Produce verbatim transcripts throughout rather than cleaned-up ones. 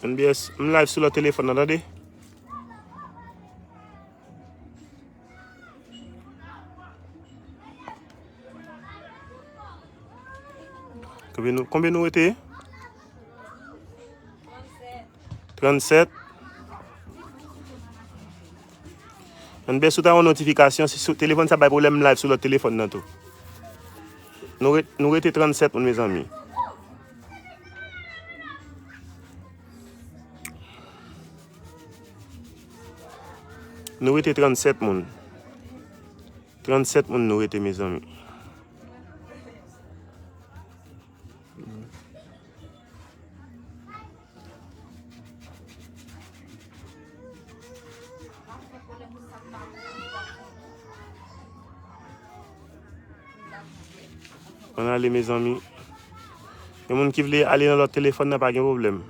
N B S, m live sou lòt telefòn nan, tande. Konbyen nou, konbyen nou rete? Trannsèt. N B S, ou ta yon notifikasyon, si sou telefòn sa bay pwoblèm, m live sou lòt telefòn nan tou. Nou re-, nou rete trannsèt moun, mezanmi. Nou rete trannsèt moun. Trannsèt moun nou rete, mezanmi. Ann ale, mezanmi. Gen moun ki vle ale nan lòt telefòn nan, pa gen pwoblèm.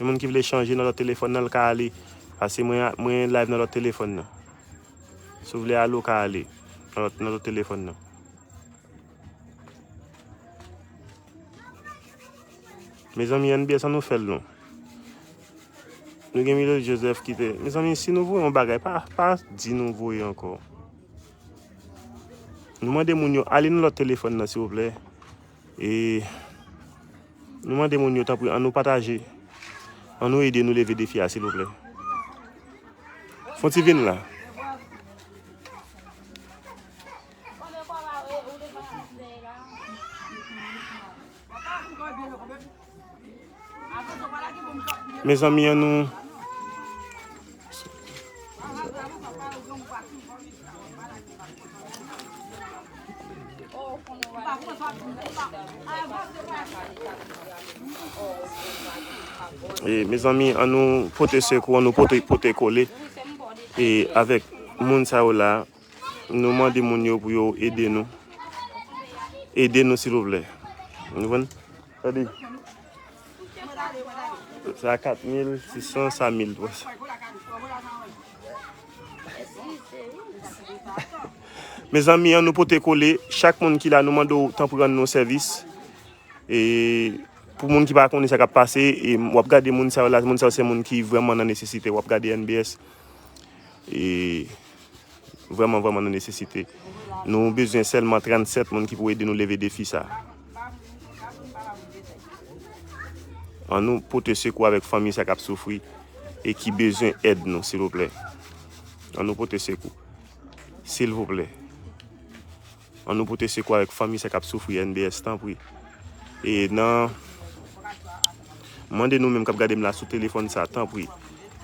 Gen moun ki vle chanje nan lòt telefòn nan, l ka ale. Paske mwen, mwen live nan lòt telefòn nan. Si w vle ale, w ka ale nan lòt, nan lòt telefòn nan. Mezanmi, N B S, ann nou fè l non. Nou gen Milo Joseph ki te. Mezanmi, si nou voye yon bagay, pa, pa di nou voye ankò. Nou mande moun yo, ale nan lòt telefòn nan, silvouplè. E nou mande moun yo, tanpri, ann nou pataje. Ann nou ede nou leve defi a, silvouplè. Fon ti vin la. Mezanmi, ann nou. E, mezanmi, ann nou pote sekou, ann nou pote, pote kole. E avèk moun sa yo la, nou mande moun yo pou yo ede nou. Ede nou, silvouplè. Ou konprann? Tande. Sa kat mil sis san, sa mil twa san. Mezanmi, ann nou pote kole. Chak moun ki la, nou mande w, tanpri, rann nou sèvis. E pou moun ki pa konnen sa k ap pase, e w ap gade moun sa yo la, moun sa yo se moun ki vrèman nan nesesite. W ap gade N B S. E vrèman, vrèman nan nesesite. Nou bezwen sèlman trannsèt moun ki pou ede nou leve defi sa. Ann nou pote sekou avèk fanmi sa k ap soufri e ki bezwen èd nou, silvouplè. Ann nou pote sekou. Silvouplè. Ann nou pote sekou avèk fanmi sa k ap soufri, N B S, tanpri. E nan, mande nou menm k ap gade m la sou telefòn sa, tanpri.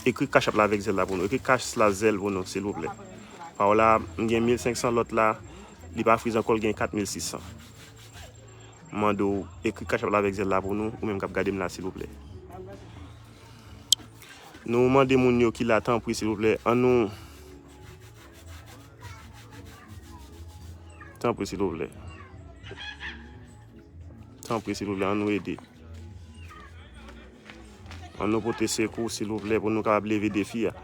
Ekri Cash App la avèk zèl la pou nou. Ekri Cash la zèl pou nou, silvouplè. Pawòl la, m gen mil senk san, lòt la, li pa friz ankò, l gen kat mil sis san. M mande w, ekri Cash App la avèk zèl la pou nou, ou menm k ap gade m la, silvouplè. Nou mande moun yo ki la, tanpri, silvouplè, ann nou. Tanpri, silvouplè. Tanpri, silvouplè, ann nou ede. Ann nou pote sekou, silvouplè, pou nou kapab leve defi a.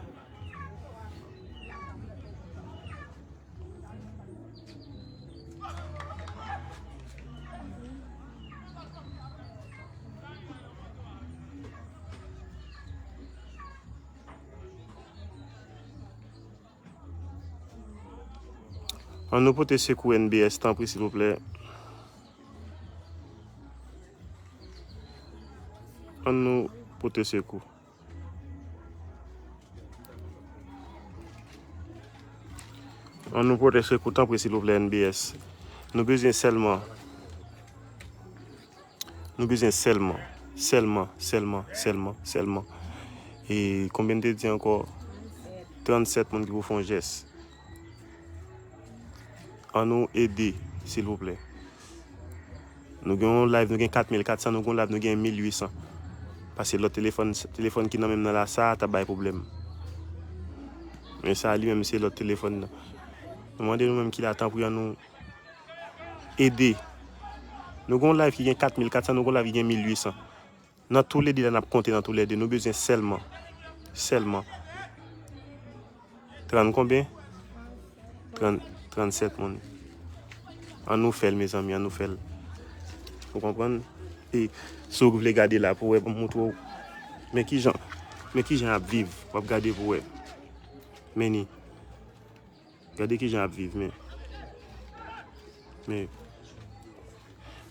Ann nou pote sekou N B S, tanpri, silvouplè. Ann nou pote sekou. Ann nou pote sekou, tanpri, silvouplè, N B S. Nou bezwen sèlman. Nou bezwen sèlman. Sèlman, sèlman, sèlman, sèlman. E konbyen m te di ankò? Trannsèt moun ki pou fè yon jès. Ann nou ede, silvouplè. Nou gen yon live, nou gen kat mil kat san, nou gen yon live, nou gen mil uit san. Paske lòt telefòn, telefòn ki nan men m nan la, sa t ap bay pwoblèm. Men sa li menm, se lòt telefòn nan. Nou mande nou menm ki la, tanpri, ann nou ede. Nou gen yon live ki gen kat mil kat san, nou gen yon live ki gen mil uit san. Nan toulède la, n ap konte nan toulède. Nou bezwen sèlman, sèlman trann konbyen? Trann, trannsèt moun. Ann nou fè l, mezanmi, ann nou fè l. Ou konprann? E si w vle gade la, pou w wè, ban m montre w. Men kijan, men kijan y ap viv, w ap gade pou wè. Men ni. Gade kijan y ap viv, men. Men.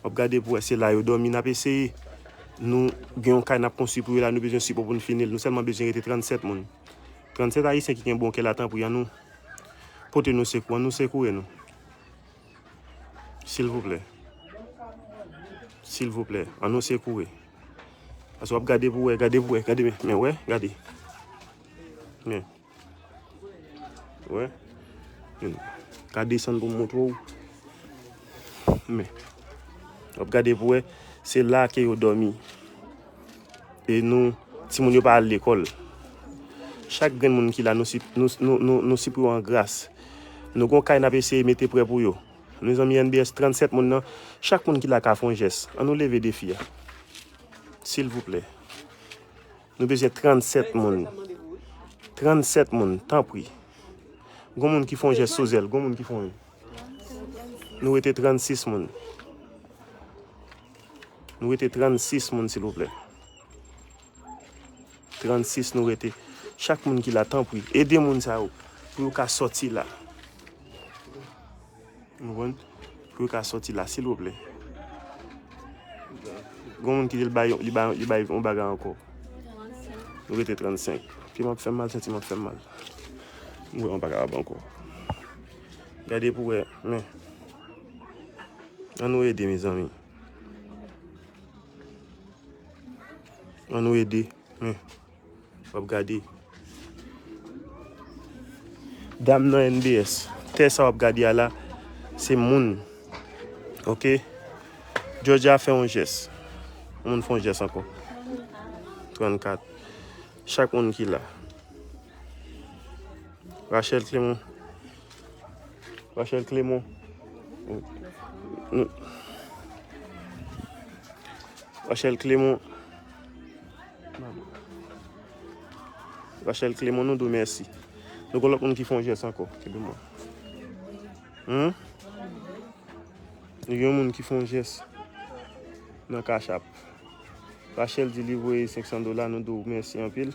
W ap gade pou wè, se la yo dòmi, n ap eseye. Nou gen yon kay n ap konstwi pou yo la, nou bezwen sipò pou n fini l. Nou sèlman bezwen rete trannsèt moun. Trannsèt Ayisyen ki gen bon kè la, tanpri, an nou pote nou sekou, an nou sekoure nou. Silvouplè. Silvouplè, an nou sekoure. Paske w ap gade pou wè, gade pou wè, gade, men, men wè, gade. Men. Wè. Men. Ka desann pou m montre w. Men. W ap gade pou wè, se la ke yo dòmi. E nou, timoun yo pa al lekòl. Chak grenn moun ki la, nou, si- nou, nou, nou, nou sipre yo an gras. Nou gon kay n ap eseye mete prè pou yo. Mezanmi, N B S, trannsèt moun nan, chak moun ki la ka fè yon jès. An nou leve defi a. Silvouplè. Nou bezwen trannsèt moun. Trannsèt moun, tanpri. Gon moun ki fè yon jès sou zèl, gon moun ki fè yon. Nou rete trannsis moun. Nou rete trannsis moun, silvouplè. Trannsis nou rete. Chak moun ki la, tanpri, ede moun sa yo pou yo ka sòti la. Ou konprann? Pou yo ka sòti la, silvouplè. Gon moun ki di l bay, li bay, li bay yon bagay ankò. Nou rete trannsenk. Pye m ap fè m mal, senti m ap fè m mal. M wè yon bagay ap ankò. Gade pou wè, men. An nou ede, mezanmi. An nou ede. Men, w ap gade. Dam nan N B S. Tè sa w ap gade a la, se moun. Oke? Georgia fè yon jès. Yon moun fè yon jès ankò. Trannkat. Chak moun ki la. Rachel Clément. Rachel Clément. Nou- Rachel Clément. Rachel Clément, nou di w mèsi. Nou gen lòt moun ki fè yon jès ankò. Kenbe mwen. Hum? Nou gen yon moun ki fè yon jès nan Cash App. Rachel di li voye senk san dola, nou di w mèsi anpil.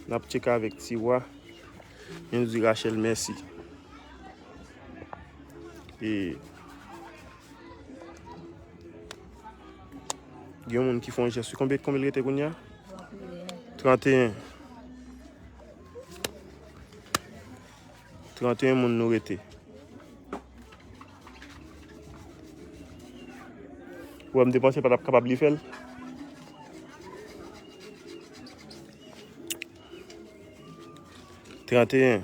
N ap tcheke avèk Tiwa. Men nou di Rachel mèsi. E gen yon moun ki fè yon jès. Konbyen, konbyen l rete kounye a? Tranteyen. Tranteyen moun nou rete. Ou wè m te panse pa t ap kapab li fè l. Tranteyen.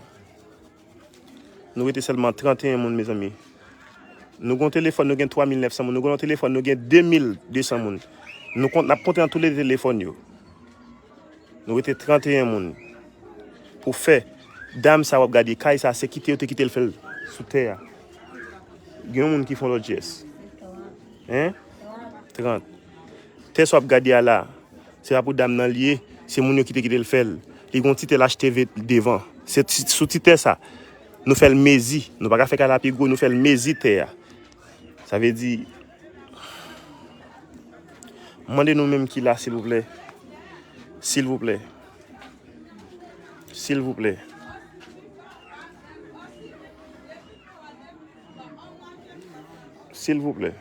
Nou rete sèlman tranteyen moun, mezanmi. Nou gen yon telefòn, nou gen twa mil nèf san moun. Nou gen yon telefòn, nou gen de mil de san moun. Nou kont, n ap konte nan tout lè telefòn yo. Nou rete tranteyen moun. Pou fè dam sa w ap gade, kay sa, se kite yo te kite l fè l sou tè a. Gen yon moun ki fè yon lòt jès. Hein? Trant. Tè sa w ap gade a la, se pa pou dam nan l ye, se moun yo ki te kite l fè l. Li gen yon ti tè l achte ve- devan. Se ti- sou ti tè sa, nou fè l mezi. Nou pa ka fè kay la pi gwo, nou fè l mezi tè a. Sa vle di, mande nou menm ki la, silvouplè. Silvouplè. Silvouplè. Silvouplè.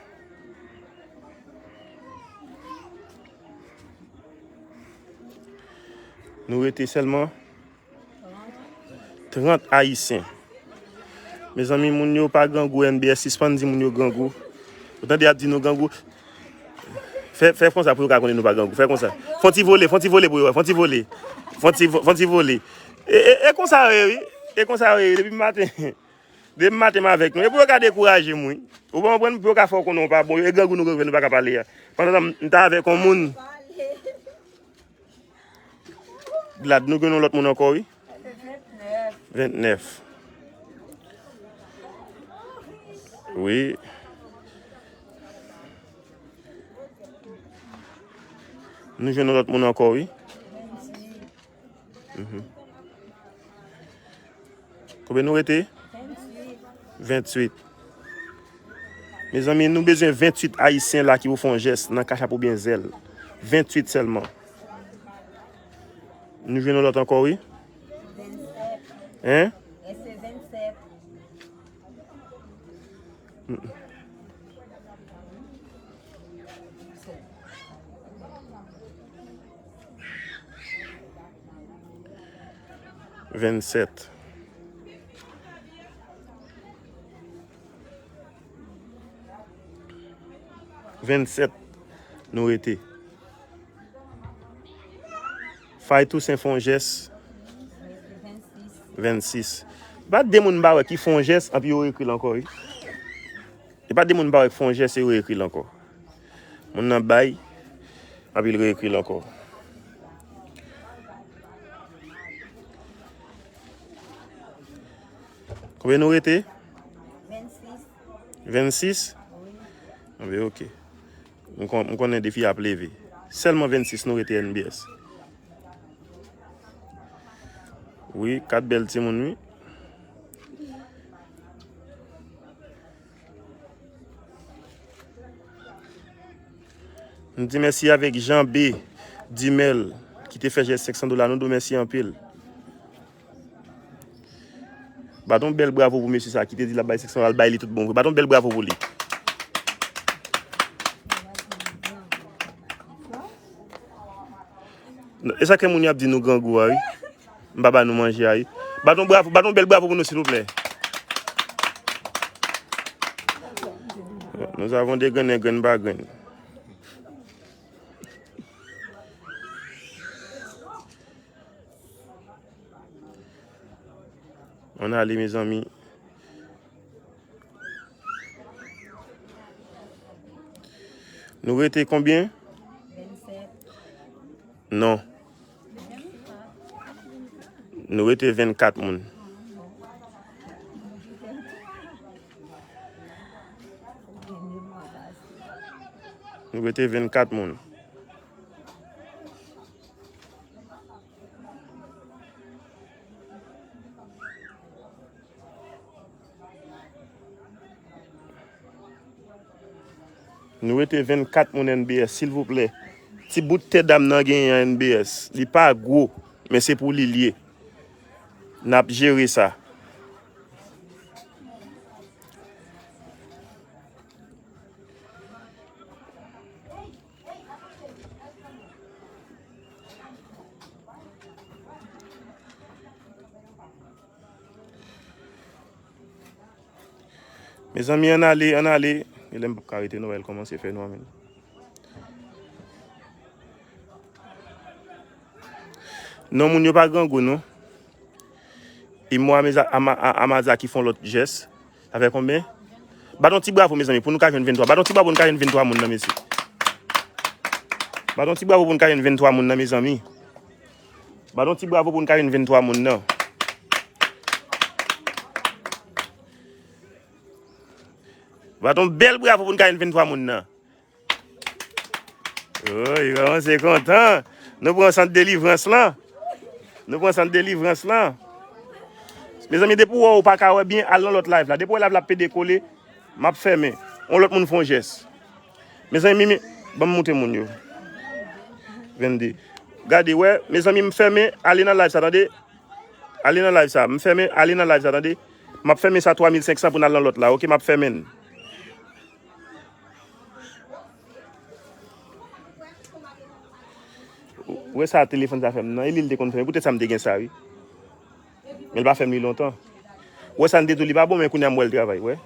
Nou rete sèlman trant Ayisyen. Mezanmi, moun yo pa grangou, N B S sispann di moun yo grangou. Ou tande y ap di nou grangou. Fè, fè konsa pou yo ka konnen nou pa grangou. Fè konsa. Fè yon ti vole, fè yon ti vole pou yo wè. Fè yon ti vole. Fè yon ti vo- fè yon ti vole. E, e, e konsa yo ye, wi. E konsa yo ye, depi maten. Depi maten m avèk nou. E pou yo ka dekouraje m, wi. Ou pa konprann, pou yo ka fè w konnen w pa bon. E grangou nou grangou, nou pa ka pale a. Pandan m ta avèk yon moun. Glad, nou gen yon lòt moun ankò, wi. Vennèf. Wi. Nou jwenn yon lòt moun ankò, wi. Mhm. Konbyen nou rete? Venntuit. Mezanmi, nou bezwen venntuit Ayisyen la ki pou fè yon jès nan Cash App oubyen Zelle. Venntuit sèlman. Nou jwenn yon lòt ankò, wi. Vennsèt. Hein? Reste vennsèt. Vennsèt. Vennsèt nou rete. Fay Toussaint fè yon jès. Vennsis. Pa de moun m pa wè ki fè yon jès, anpi yo rekri l ankò, wi. E pa de moun m pa wè ki fè yon jès e yo rekri l ankò. Moun nan bay, anpi l rekri l ankò. Konbyen nou rete? Vennsis. Vennsis? Wi. Anben, oke. M kon-, m konnen defi a ap leve. Sèlman vennsis nou rete N B S. Wi, kat bèl timoun, wi. Nou di mèsi avèk Jean B. Dumel, ki te fè jès senk san dola. Nou di w mèsi anpil. Bat yon bèl bravo pou mesye sa ki te di l ap bay senk san dola, l bay li tout bon vre. Bat yon bèl bravo pou li. E sa ke moun yo ap di nou grangou a, wi. M pa ba nou manje a, wi. Bat yon bravo, bat yon bèl bravo pou nou, silvouplè. Nous avons des graines, graines pa graines. Ann ale, mezanmi. Nou rete konbyen? Vennsèt. Non. Nou rete vennkat moun. Nou rete vennkat moun. Nou rete vennkat moun N B S, silvouplè. Ti bout tè dam nan genyen an N B S. Li pa gwo, men se pou li l ye. N ap jere sa. Mezanmi, ann ale, ann ale. Genlè m p ap ka rete non, wè l kòmanse fè nwa menm. Non, moun yo pa grangou non. E mwa Amaza ki fè yon lòt jès. Sa fè konbyen? Bat yon ti bravo, mezanmi, pou nou ka jwenn venntwa. Bat yon ti bravo pou nou ka jwenn venntwa moun nan, mesye. Bat yon ti bravo pou nou ka jwenn venntwa moun nan, mezanmi. Bat yon ti bravo pou nou ka jwenn venntwa moun nan. Bat yon bèl bravo pou nou ka jwenn venntwa moun nan. Oh, li kòmanse kontan. Nou pran sant delivrans lan. Nou pran sant delivrans lan. Mezanmi, depi w wè w pa ka wè byen, al nan lòt live la. Depi w wè live la ap pede kole, m ap fèmen. On lòt moun fè yon jès. Mezanmi, mi, ban m montre moun yo. Vennde. Gade, wè, mezanmi, m fèmen, ale nan live sa, tande. Ale nan live sa, m fèmen, ale nan live sa, tande. M ap fèmen sa twa mil senk san pou n al nan lòt la, oke, m ap fèmen l. Ou wè sa telefòn sa fè m nan? E li, li te konn fè m. Poutèt sa m te gen sa, wi. Men l pa fè m li lontan. Ou wè sa n te di w li pa bon, men kounye a m wè l travay, wè.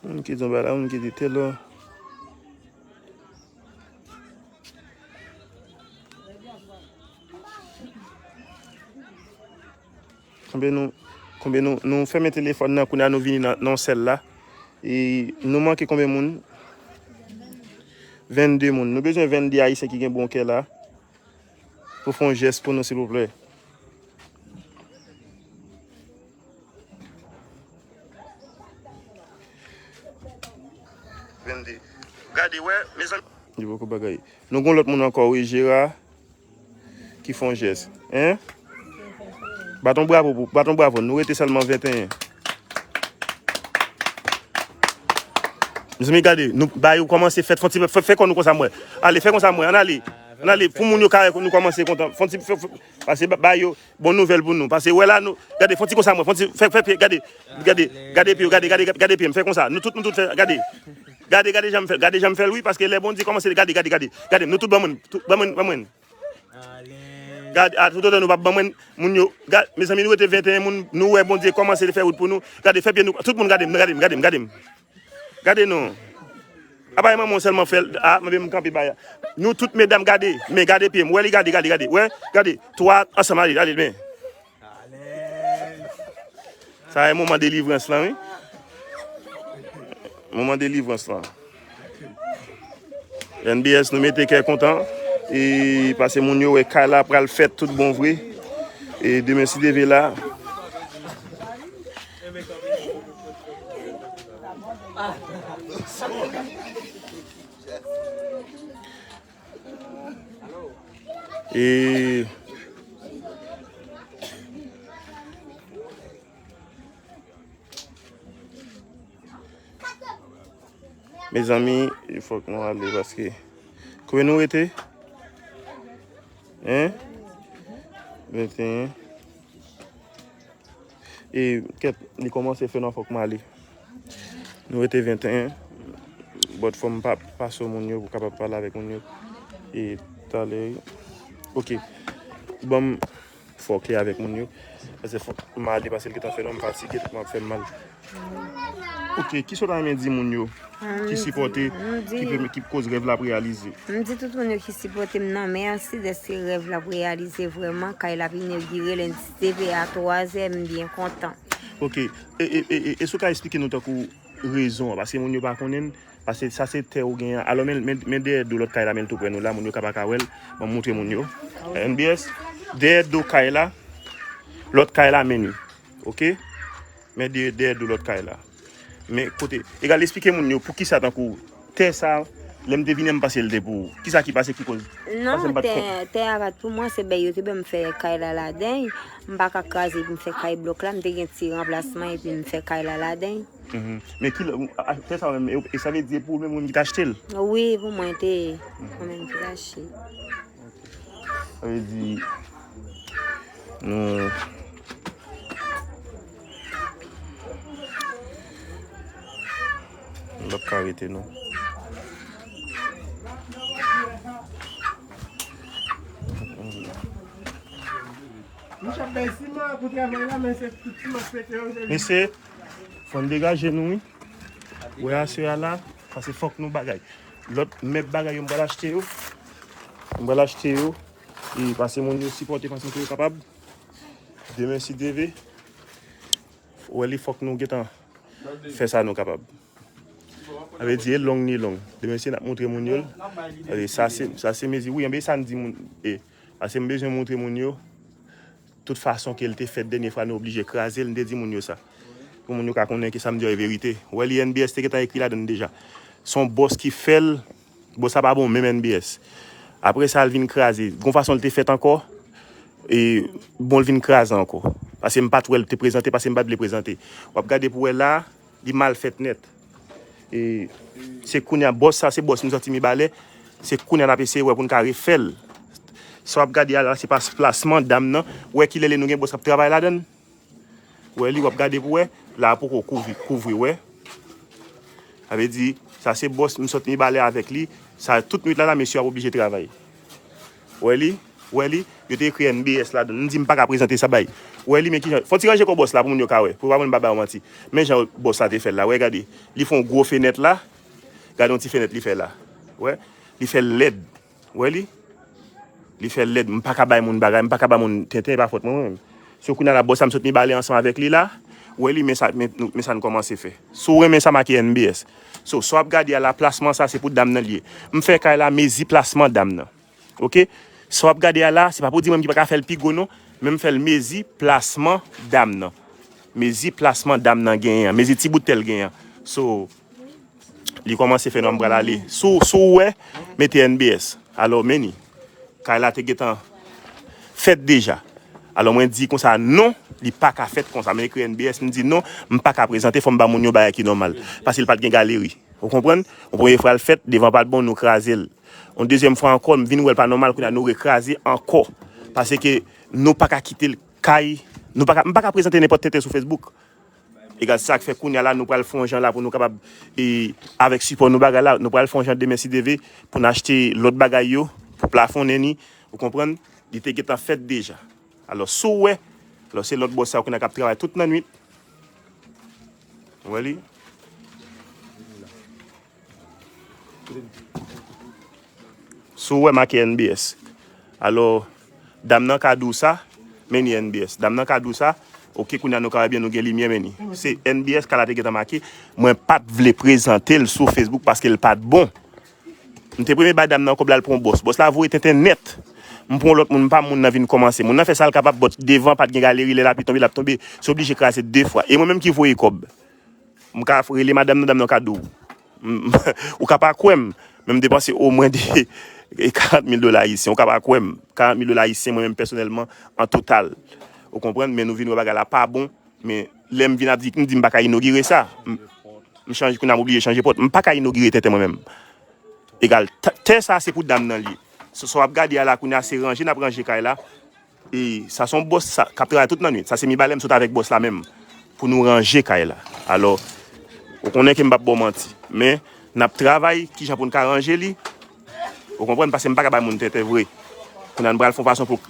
Moun ki di yon bagay la, moun ki di tèl lò. Konbyen nou, konbyen nou, nou fèmen telefòn nan, kounye a nou vini nan, nan sèl la. E nou manke konbyen moun? Vennde moun. Nou bezwen vennde Ayisyen ki gen bon kè la pou fè yon jès pou nou, silvouplè. Vennde. Gade, wè, mezanmi. Li poko bagay. Nou gon lòt moun ankò, wi, Jera, ki fè yon jès. Hein? Baton bravo pou, baton bravo. Nou rete sèlman venteyen. Mezanmi, gade, nou ba yo kòmanse fèt. Fè, fè, fè kò nou konsa, mwen. Ale, fè konsa, mwen. Ann ale. Ann ale. Pou moun yo ka wè nou kòmanse kontan. Fè, fè, fè, pase ba, ba yo. Bon nouvèl pou nou. Pase wè la nou. Gade, fè ti konsa mwen. Fè ti, fè, fè pye, gade. Gade, gade pye, gade, gade, gade pye m. Fè konsa. Nou tout, nou tout fè, gade. Gade, gade jan m fè, gade jan m fè l, wi, paske lè Bondye kòmanse, gade, gade, gade. Gade, nou tout ban mwen, tout, ban mwen, ban mwen. Gade, a, tout otan nou pa ban mwen, moun yo, gade, mezanmi, nou rete venteyen moun, nou wè Bondye kòmanse fè wout pou nou. Gade, fè pye nou, tout moun gade m, gade m, gade m, gade m. Gade non. Apa e manman w sèlman fè l. A, mwen menm m kanpe bay. Nou tout medam gade. Men gade pye m. Wè li gade, gade, gade. Wè, gade. Twa ansanm ale, ale men. Sa e moman delivrans lan, wi. Moman delivrans lan. N B S nou mete kè kontan. E pase moun yo wè kay la pral fèt tout bon vre. E demen si Dye vle la. E mezanmi, fòk nou ale paske konbyen nou rete? Hein? Venteyen. E kèt, li kòmanse fè nwa, fòk m ale. Nou rete venteyen. But fò m pa pase moun yo pou kapab pale avèk moun yo. E talè. Ok. Ban m fè w klè avèk moun yo. Paske fòk m ale, paske l gentan fè nwa, m fatige, tèt mwen ap fè m mal. Ok, kisa w ta renmen di moun yo ki sipòte, ki pèmèt, ki koz rèv la ap reyalize? M di tout moun yo ki sipòte m nan, mèsi dèske rèv la ap reyalize vrèman. Kay la ap inogire lendi, se leve a twazè, m byen kontan. Ok, e, e, e, e, èske w ka eksplike nou tankou rezon an? Paske moun yo pa konnen, paske sa se tè ou genyen an. Alò, men, men, men dèyè do lòt kay la, men l tou prè nou la, moun yo ka pa ka wè l. Ban m montre moun yo. N B S, dèyè do kay la, lòt kay la, men li. Ok? Men dèyè, dèyè do lòt kay la. Men kote, egal, eksplike moun yo poukisa tankou tè sa, lè m te vini an, m panse l te pou ou. Kisa ki pase ki koz? Non, tè, tè a pa t pou mwen, se bèy yo te ban m fè kay la ladan. M pa ka kraze epi m fè kay blòk la, m te gen ti ranplasman epi m fè kay la ladan. Mhm. Men ki lè, a, a, tè sa menm, e, e sa vle di e pou ou menm, ou menm ki t achte l? Wi, pou mwen te ye. Mhm. Mwen menm ki t achte. Sa vle di, nou, nou p ap ka rete, non. Mwen ap bay siman pou travay la, men se tout siman k pete yo, se li. Mesye, fò n degaje nou, wi. Wè aswè a la, paske fòk nou bagay. Lòt mèb bagay yo, m pral achte yo. M pral achte yo. E pase moun yo sipòte fason ke yo kapab. Demen, si Dye vle, wè li fòk nou gentan fè sa nou kapab. Sa vle di, e long ni long. Demen, si n ap montre moun yo l. E sa se, sa se mezi. Wi, anben sa n di moun. E, paske m bezwen montre moun yo. Tout fason ke l te fèt dènye fwa, nou oblije kraze l, m te di moun yo sa. Pou moun yo ka konnen ke sa m di yo e verite. Wè li N B S te gentan ekri ladan l deja. Se yon bòs ki fè l, bòs la pa bon menm N B S. Apre sa, l vin kraze. Gon fason l te fèt ankò, e bon, l vin kraze ankò. Paske m pa t wè l te prezante, paske m pa t vle prezante. W ap gade pou wè la, li mal fèt nèt. E se kounye a, bòs sa, se bòs m sòti Mibalè. Se kounye a n ap eseye wè pou n ka refè l. Sa w ap gade a la, se pa plasman dam nan. Wè ki lè nou gen bòs k ap travay ladan l. Wè li, w ap gade pou wè. La a poko kouvri, kouvri, wè. Sa vle di, sa se bòs m sòti Mibalè avèk li. Sa, tout nwit la, la, mesye ap oblije travay. Wè li, wè li, yo te ekri N B S ladan l. M di m pa ka prezante sa bay. Wè li, men kijan, fò ti ranje kò bòs la pou moun yo ka wè. Pou pa moun pa ba yo manti. Men jan bòs la te fè l la, wè gade. Li fè yon gwo fenèt la. Gade yon ti fenèt li fè la. Wè, li fè l lèd. Wè li. Li fè l lèd. M pa ka bay moun bagay, m pa ka bay moun tenten, e pa fòt mwen menm. So, kounye a la, bòs sa m sot Mibalè ansanm avèk li la. Ou wè li, men sa, men, men sa n kòmanse fè. Si w renmen sa make N B S. So, sa w ap gade a la, plasman sa, se pou dam nan li ye. M fè kay la, mezi plasman dam nan. Oke? Sa w ap gade a la, se pa pou di mwen ki pa ka fè l pi gwo non, men m fè l mezi plasman dam nan. Mezi plasman dam nan genyen an, mezi ti bout tè l genyen an. So, li kòmanse fè nwa m pral ale. Si w, si w wè, mete N B S. Alò, men ni. Kay la te gentan fèt deja. Alò, mwen di konsa, non, li pa ka fèt konsa. Mwen ekri N B S, m di non, m pa ka prezante, fò m ba moun yo bagay ki nòmal. Paske l pa t gen galeri. Ou konprann? Yon premye fwa l fèt, devan pa t bon, nou kraze l. Yon dezyèm fwa ankò, m vin wè l pa nòmal, kounye a nou rekraze ankò. Paske nou pa ka kite l kay, nou pa ka, m pa ka prezante nenpòt tenten sou Facebook. Egal, se sa k fè kounye a la, nou pral fè yon jan la pou nou kapab, e, avèk sipò nou bagay la, nou pral fè yon jan demen si Dye vle, pou n achte lòt bagay yo, pou plafonnen ni, ou konprann? Li te gentan fèt deja. Alò, si w wè, alò, se lòt bòs sa yo kounye a k ap travay tout nan nwit. Ou wè li? Si w wè make N B S. Alò, dam nan ka di w sa, men ni N B S. Dam nan ka di w sa, oke, kounye a nou ka wè byen, nou gen limyè, men ni. Se N B S kay la te gentan make. Mwen pa t vle prezante l sou Facebook paske l pa t bon. M te premye bay dam nan kòb la, l pran yon bòs. Bòs la voye tenten nèt. M pran yon lòt moun, m pa moun nan vin kòmanse. Moun nan fè sa l kapab, but devan pa t gen galeri, lè lapli tonbe, l ap tonbe. Se oblije kraze de fwa. E mwen menm ki voye kòb. M ka rele madanm nan, dam nan ka di w. M- Ou ka pa kwè m, men m depanse omwen de karant mil dola ayisyen. Ou ka pa kwè m. Karant mil dola ayisyen, mwen menm pèsonèlman, an total. Ou konprann? Men nou vin wè bagay la pa bon. Men lè m vin ap di, m di m pa ka inogire sa. M, m chanje, kounye a m oblije chanje pòt. M pa ka inogire tenten mwen menm. Egal, t- tè sa se pou dam nan li ye. So, sa w ap gade a la kounye a se ranje n ap ranje kay la. E sa se yon bòs sa, k ap travay tout nan nwit. Sa se Mibalè m sot avèk bòs la menm pou nou ranje kay la. Alò, ou konnen ke m p ap ba w manti. Men, n ap travay kijan pou n ka ranje li. Ou konprann? Paske m pa ka bay moun tenten vre. Kounye a n pral fè yon fason pou,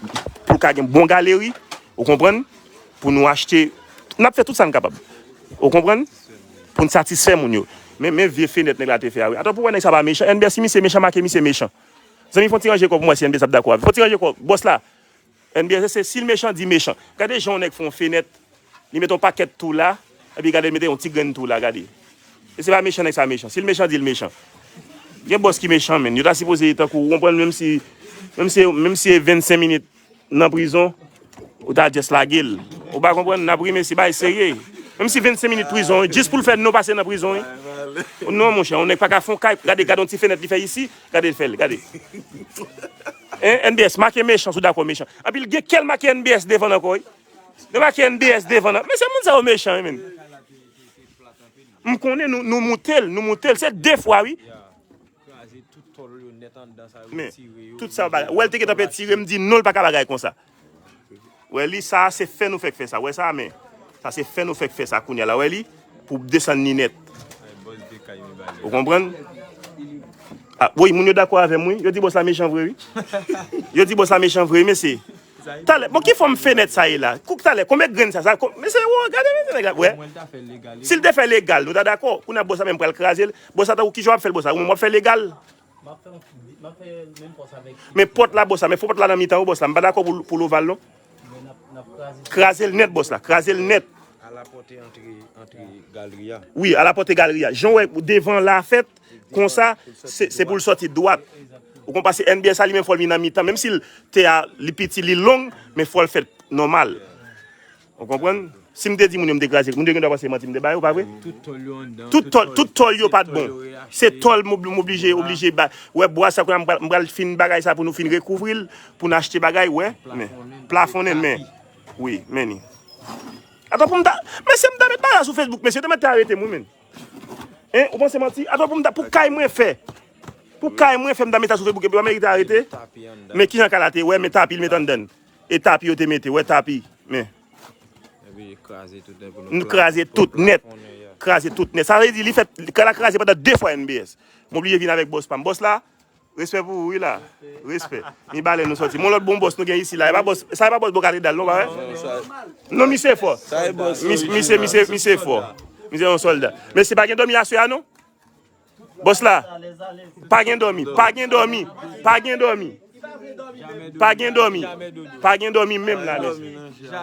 pou l ka gen bon galeri. Ou konprann? Pou nou achte. N ap fè tout sa n kapab. Ou konprann? Pou n satisfè moun yo. Men, men vye fenèt nèg la te fè a wi. Atò pou wè nèg sa pa mechan. N B S si misye mechan, make misye mechan. Zanmi, fè yon ti ranje kò pou mwen si N B S ap dakò avè. Fè yon ti ranje kò, bòs la. N B S se si l mechan, di mechan. Gade jan yon nèg fè yon fenèt, li mete yon pakèt tou la, epi gade l mete yon ti grenn tou la, gade. E se pa mechan nèg sa mechan. Si l mechan, di l mechan. Gen bòs ki mechan, menn. Yo ta sipoze tankou, ou konprann, menm si, menm si, menm si e vennsenk minit nan prizon, ou ta just lage l. Ou pa konprann, n ap ri, men se bagay serye. Menm si vennsenk minit prizon, wi, jis pou l fè nou pase nan prizon, wi. Non, monchè, yon nèg pa ka fè yon kay, gade, gade yon ti fenèt li fè isi, gade l fè l, gade. Hein, N B S, make mechan, si w dakò mechan. Anpi l gen kè l make N B S devan l ankò, wi. Li make N B S devan l. Men se moun sa yo mechan, wi, menn. M konnen nou, nou moute l, nou moute l. Se de fwa, wi. Kraze tout tòl yo nèt anndan sa yo, men retire yo, tout sa yo bagay. Wè l te gentan pè tire, m di non, l pa ka bagay konsa. Wè li, sa a se fè nou fèk fè sa. Wè sa a, men. Sa se fè nou fèk fè sa kounye a la. Wè li, pou desann li nèt. Ou konprann? Ah, wi, moun yo dakò avè m, wi. Yo di bòs la mechan vre, wi. Yo di bòs la mechan vre, wi, mesye. Talè, bon, ki fòm fenèt sa ye la? Kouk talè, konbyen grenn sa? Sa, kon- mesye, wo, gade, mesye, nèg la, wè. Si l te fè legal, nou ta dakò. Kounye a bòs la menm pral kraze l. Bòs la, tankou kijan w ap fè l, bòs la? Ou menm w ap fè legal? M ap fè yon ti, m ap fè menm fòs avèk. Men pòt la, bòs la, men fò pòt la nan mitan, wi, bòs la. M pa dakò pou, pou l oval, non. Men n ap, n ap kraze. Kraze l nèt, bòs la. Kraze l nèt. A la pòte antre, antre galeri a. Wi, a la pòte galeri a. Jan w wè devan la fèt, konsa, se, se pou l sòti dwat. Ou konprann? Paske N B S a li menm fò l vin nan mitan. Menm si l, tè a, li piti, li long, men fò l fèt nòmal. Ou konprann? Si m te di moun yo m te kraze, moun yo gen dwa panse manti m te ba yo, pa vre? Tout tòl yo anndan, tout tòl, tout tòl yo pa t bon. Se tòl m ob- m oblije, oblije ba. Wè bwa sa kounye a m pral, m pral fin bagay sa pou nou fin rekouvri l, pou n achte bagay, wè. Men, plafonnen, men. Wi, men ni. Atò pou m ta, mesye m ta met bagay sou Facebook, mesye yo te mèt te arete m, wi, men. Hein, ou panse manti? Atò pou m ta, pou kay mwen fè. Pou kay mwen fè m ta met sa sou Facebook, epi yo pa merite arete. Men kijan kay la te, wè, men tapi l met anndan. E tapi yo te mete, wè tapi, men. Epi kraze tout nèt pou nou Nou pla- kraze pou tout nèt. plafonnen, ya. Kraze tout nèt. Sa vle di, li fèt, kay la kraze pandan de fwa N B S. M oblije vin avèk bòs pa m. Bòs la, respè pou ou, wi la. Respè. Mibalè nou sòti. Mon lòt bon bòs nou gen isi la. E pa bòs, sa e pa bòs bò katedral, non, pa vre? Non, sa- Non, misye fò. Sa e bòs Mis- Misye, misye, misye fò. Misye yon sòlda. Mesye pa gen dòmi aswè a, non? Bòs la, pa gen dòmi, pa gen dòmi, pa gen dòmi. Pa gen dòmi. Pa gen dòmi menm la, mesye.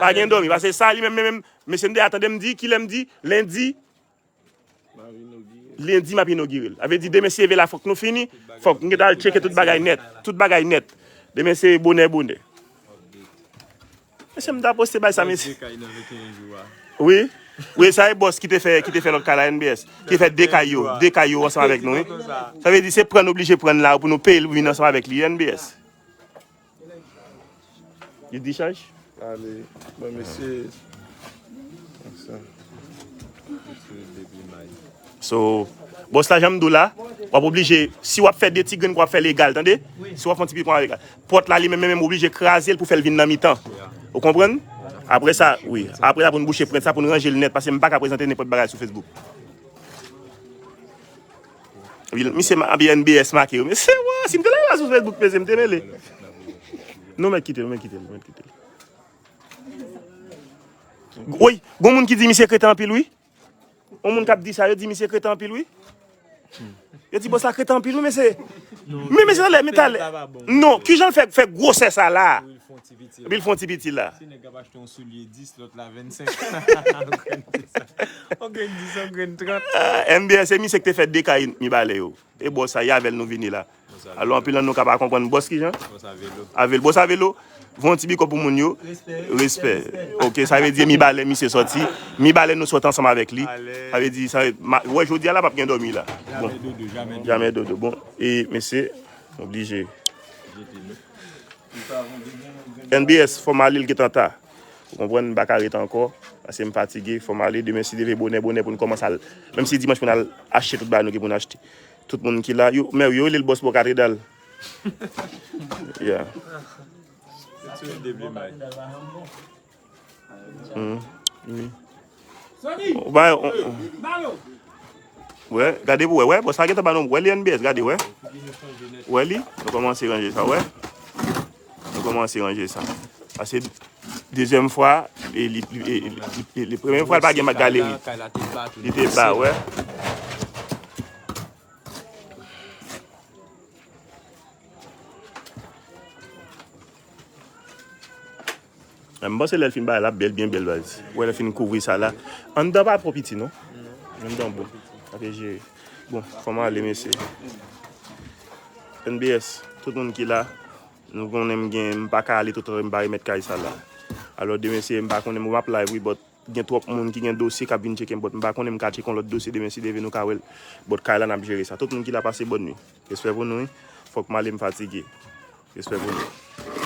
Pa gen dòmi. Paske sa li menm, menm, menm, mesye, m deja tande m di, kilè m di, lendi, lendi m ap inogire l. Sa vle di, demen se leve la, fòk nou fini, fòk nou gentan al tcheke tout bagay nèt. Tout bagay nèt. Demen se bonè, bonè. Mesye, m ta poste bay sa, mesye. Wi. Wi, sa e bòs ki te fè, ki te fè lòt kay la, N B S. Ki fè de kay yo, de kay yo ansanm avèk nou, wi. Sa vle di, se pran nou oblije pran la pou nou peye l pou vin ansanm avèk li, N B S. Li dichaj? Ale, bon, mesye. Konsa. So, bòs la, jan m di w la, w ap oblije, si w ap fè de ti grenn, w ap fè l egal, tande? Si w ap fè yon ti pik, w ap egal. Pòt la, li menm, menm, menm, oblije kraze l pou fè l vin nan mitan. Ou konprann? Apre sa, wi. Apre sa, pou n bouche prent sa, pou n ranje l nèt, paske m pa ka prezante nenpòt bagay sou Facebook. Epi, misye ma-, epi N B S make yo. Mesye, wa, si m te la sou Facebook, mesye, m te mele. Non, mèt kite l, mèt kite l, mèt kite l. Woy, gon moun ki di misye kreten anpil, wi. Yon moun k ap di sa, yo di misye kreten anpil, wi. Yo di bòs la kreten anpil, wi, mesye. Men mesye, talè, men talè. Non, kijan l fè, fè gwosè sa la? Epi l fè yon ti piti la. Si nèg ap achte yon soulye dis, lòt la vennsenk. On grenn dis, on grenn trant. Ah, N B S, se misye ki te fè de kay Mibalè yo. E bòs sa, e avè l nou vini la. Alò, anpil nan nou ka pa konprann bòs kijan? Avè l, bòs avè l. Voye yon ti big up pou moun yo. Respè. Ok, sa vle di Mibalè misye sòti. Mibalè nou sòti ansanm avèk li. Sa vle di, sa, ma-, wè, jodi a la p ap gen dòmi la. Bon. Jamè dodo, jamè dodo. Bon, e mesye, oblije. N B S, fò m ale, l gentan ta. Ou konprann, m pa ka ret ankò, paske m fatige, fò m ale. Demen, si Dye vle, bonè, bonè pou n kòmanse al. Menm si dimanch pou n al achte tout bagay nou gen pou n achte. Tout moun ki la, yo, men yo rele l bòs bò katedral. Yeah. Ou pa, on, on. Wè, gade pou wè, wè, bòs la gentan ba nou, wè li N B S, gade, wè. Wè li, nou kòmanse ranje sa, wè. Nou kòmanse ranje sa. Paske dezyèm fwa, e li, e, e, e, e, premye fwa, li pa gen mak galeri. Li te ba, wè. M panse lè l fin bay la, bèl, byen bèl, baz. Wè, lè l fin kouvri sa la. Anndan pa twò piti, non? Anndan bon. Sa te jere. Bon, fò m ale, mesye. N B S, tout moun ki la, nou konnen m gen, m pa ka ale toutan m pa remèt kay sa la. Alò, demen, se, m pa konnen, m ap live, wi, but gen twòp moun ki gen dosye k ap vin tcheke m, but m pa konnen m ka tcheke yon lòt dosye demen si Dye vle nou ka wè l. But kay la n ap jere sa. Tout moun ki la pase bòn nwi. Respè pou nou, wi. Fòk m ale, m fatige. Respè pou nou.